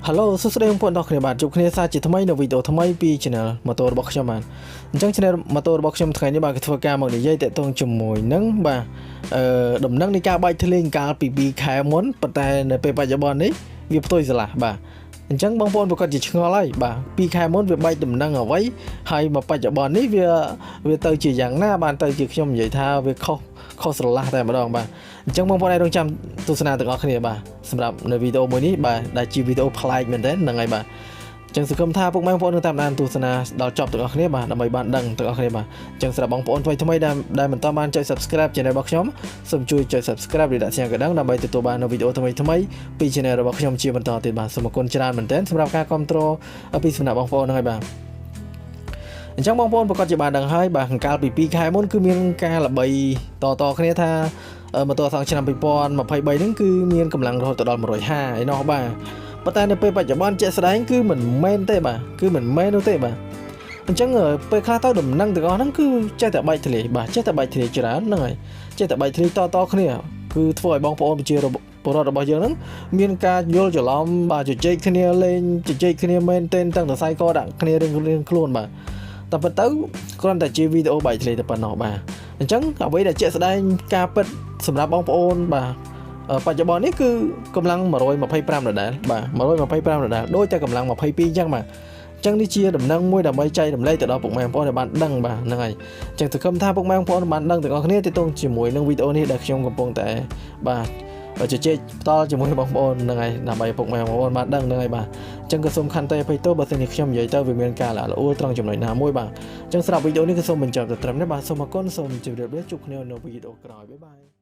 Hello សួស្តីបងប្អូនទាំងអស់គ្នាបាទជួបគ្នាសាជាថ្មីនៅវីដេអូថ្មីពី Channel ម៉ូតូរបស់ខ្ញុំបាទអញ្ចឹង Channel ម៉ូតូរបស់ខ្ញុំថ្ងៃនេះបាទគឺធ្វើការមកនិយាយតាក់ទងជាមួយនឹងបាទអឺដំណឹងនៃការបែកធ្លាយកាលពី2ខែមុនប៉ុន្តែនៅពេលបច្ចុប្បន្ននេះវាផ្ទុយស្រឡះបាទអញ្ចឹងបងប្អូនប្រកាសជាឆ្ងល់ហើយបាទ2ខែមុនវាបែកដំណឹងអ្វីហើយមកបច្ចុប្បន្ននេះវាវាទៅជាយ៉ាងណាបានទៅជាខ្ញុំនិយាយថាវាខុសខុសស្រឡះតែម្ដងបាទអញ្ចឹងបងប្អូនអាចរងចាំទស្សនាទាំងអស់គ្នាបាទសម្រាប់នៅវីដេអូមួយនេះបាទដែលជាវីដេអូប្លែកមែនទែនហ្នឹងហើយបាទអញ្ចឹងសង្ឃឹមថាពុកម៉ែបងប្អូននឹងតាមដានទស្សនាដល់ចប់ទាំងអស់គ្នាបាទដើម្បីបានដឹងទាំងអស់គ្នាបាទអញ្ចឹងសម្រាប់បងប្អូនថ្មីថ្មីដែលដែលមិនទាន់បានចុច Subscribe Channel របស់ខ្ញុំសូមជួយចុច Subscribe ឬដាក់សញ្ញាកណ្ដឹងដើម្បីទទួលបាននូវវីដេអូថ្មីថ្មីពី Channel របស់ខ្ញុំជាបន្តទៀតបាទសូមអរគុណច្រើនមែនទែនសម្រាប់ការគាំទ្រពីសំណាក់បងប្អូនហ្នឹងហើយបាទអញ្ចឹងបងប្អូនប្រកាសជាបានដឹងហើយបាទកាលពី2ខែមុនគឺមានការល្បីតតគ្នាថាម៉ូតូសង់ឆ្នាំ2023ហ្នឹងគឺមានកម្លាំងរហូតដល់150ឯណោះបាទប៉ុន្តែនៅពេលបច្ចុប្បន្នជាក់ស្ដែងគឺមិនមែនទេបាទគឺមិនមែននោះទេបាទអញ្ចឹងពេលខ្លះទៅដំណឹងទាំងអស់ហ្នឹងគឺចេះតែបែកធ្លាយបាទចេះតែបែកធ្លាយច្រើនហ្នឹងហើយចេះតែបែកធ្លាយតតគ្នាគឺធ្វើឲ្យបងប្អូនប្រជាពលរដ្ឋរបស់យើងហ្នឹងមានការយល់ច្រឡំបាទជជែកគ្នាលេងជជែកគ្នាមែនទែនតាំងតែសៃកដាក់គ្នារៀងរៀងខ្លួនបាទតែប៉ុន្តែគ្រាន់តែជាវីដេអូបែកធ្លាយតែប៉ុណ្ណោះបាទអញ្ចឹងអ្វីដែលជាក់ស្ដែងការពិតសម្រាប់បងប្អូនបាទបច្ចុប្បន្ននេះគឺកម្លាំង125ដដែលបាទ125ដដែលដូចតែកម្លាំង22អញ្ចឹងបាទអញ្ចឹងនេះជាដំណឹងមួយដើម្បីចែករំលែកទៅដល់ពុកម៉ែបងប្អូនឲ្យបានដឹងបាទហ្នឹងហើយអញ្ចឹងសង្ឃឹមថាពុកម៉ែបងប្អូនបានដឹងទាំងអស់គ្នាទាក់ទងជាមួយនឹងវីដេអូនេះដែលខ្ញុំកំពុងតែបាទជជែកផ្ទាល់ជាមួយបងប្អូនហ្នឹងហើយដើម្បីពុកម៉ែបងប្អូនបានដឹងហ្នឹងហើយបាទអញ្ចឹងក៏សូមខន្តីអភ័យទោសបើសិនជាខ្ញុំនិយាយទៅវាមានការរអាក់រអួលត្រង់ចំណុចណាមួយបាទអញ្ចឹងសម្រាប់វីដេអូនេះក៏សូមបញ្ចប់តែត្រឹមនេះបាទសូមអរគុណសូមជម្រាបលាជួបគ្នានៅវីដេអូក្រោយ bye bye.